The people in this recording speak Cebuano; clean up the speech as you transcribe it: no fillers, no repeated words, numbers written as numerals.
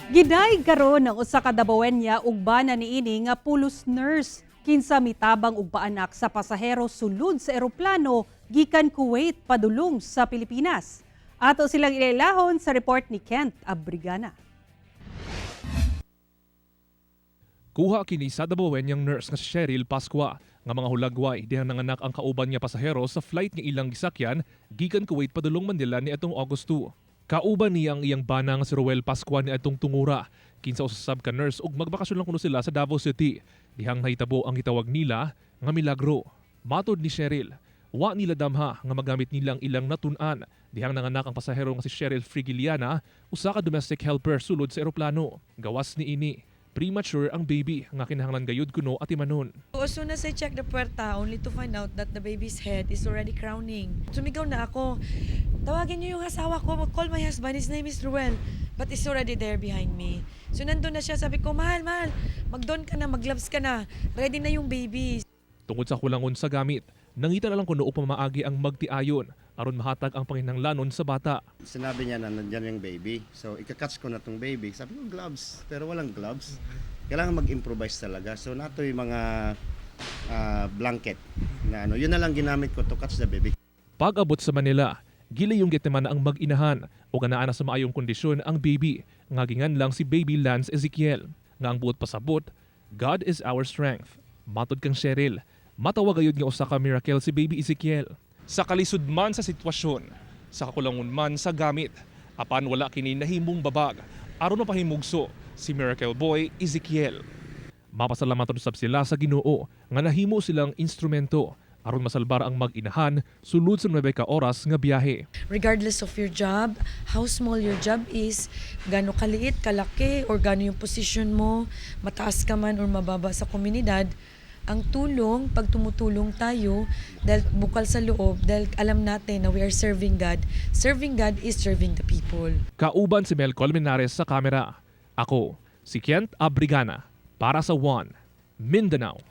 Gidaig karon ang usa ka Dabawenya ug bana niini nga pulos nurse kinsa mitabang og paanak sa pasahero sulod sa eroplano gikan Kuwait padulong sa Pilipinas. Ato silang ilailahon sa report ni Kent Abrigana. Kuha kini sa Dabawenyang nurse nga si Cheryl Pascua nga mga hulagway dihang nanganak ang kauban nga pasahero sa flight nga ilang gisakyan gikan Kuwait padulong Manila niadtong August 2. Kauban niya ang iyang bana nga si Roel Pascua niadtong tungura, kinsa usab ka nurse ug magbakasyon lang kuno sila sa Davao City dihang nahitabo ang gitawag nila nga milagro. Matod ni Cheryl, wa nila damha nga magamit nilang ilang natun-an dihang nanganak ang pasahero nga si Cheryl Frigiliana, usa ka domestic helper, sulod sa eroplano. Gawas niini, premature ang baby nga kinahanglan gayud kuno atimanon. As soon as I check the puerta, only to find out that the baby's head is already crowning. Sumigaw na ako, "Tawagin niyo yung asawa ko, call my husband, his name is Ruel." But he's already there behind me. So nandun na siya, sabi ko, "Mahal, mahal, mag-don ka na, mag-gloves ka na, ready na yung baby." Tungod sa kulangon sa gamit, nangita na lang kuno og pamaagi ang magtiayon aron mahatag ang panginahanglanon sa bata. Sinabi niya na nandyan yung baby. So, ika-catch ko na tong baby. Sabi ko, "Gloves." Pero walang gloves. Kailangan mag-improvise talaga. So, nato yung mga blanket na ano. Yun na lang ginamit ko to catch the baby. Pag-abot sa Manila, gilayong gitiman ang mag-inahan ug anaa na sa maayong kondisyon ang baby nga ginganlang si Baby Lance Ezekiel nga ang buot pasabot, "God is our strength." Matod kang Cheryl, matawag gayud nga usa ka miracle si Baby Ezekiel. Sa kalisod man sa sitwasyon, sa kakulangon man sa gamit, apan wala kini nahimong babag aron mapahimugso si Miracle Boy Ezekiel. Mapasalamatan usab sila sa Ginoo nga nahimo silang instrumento aron masalbar ang mag-inahan sulod sa 9 ka oras nga biyahe. Regardless of your job, how small your job is, gaano kaliit, kalaki, or gaano yung position mo, mataas ka man or mababa sa komunidad, ang tulong, pag tumutulong tayo, dahil bukal sa loob, dahil alam natin na we are serving God, serving God is serving the people. Kauban si Mel Colmenares sa kamera. Ako, si Kent Abrigana para sa One Mindanao.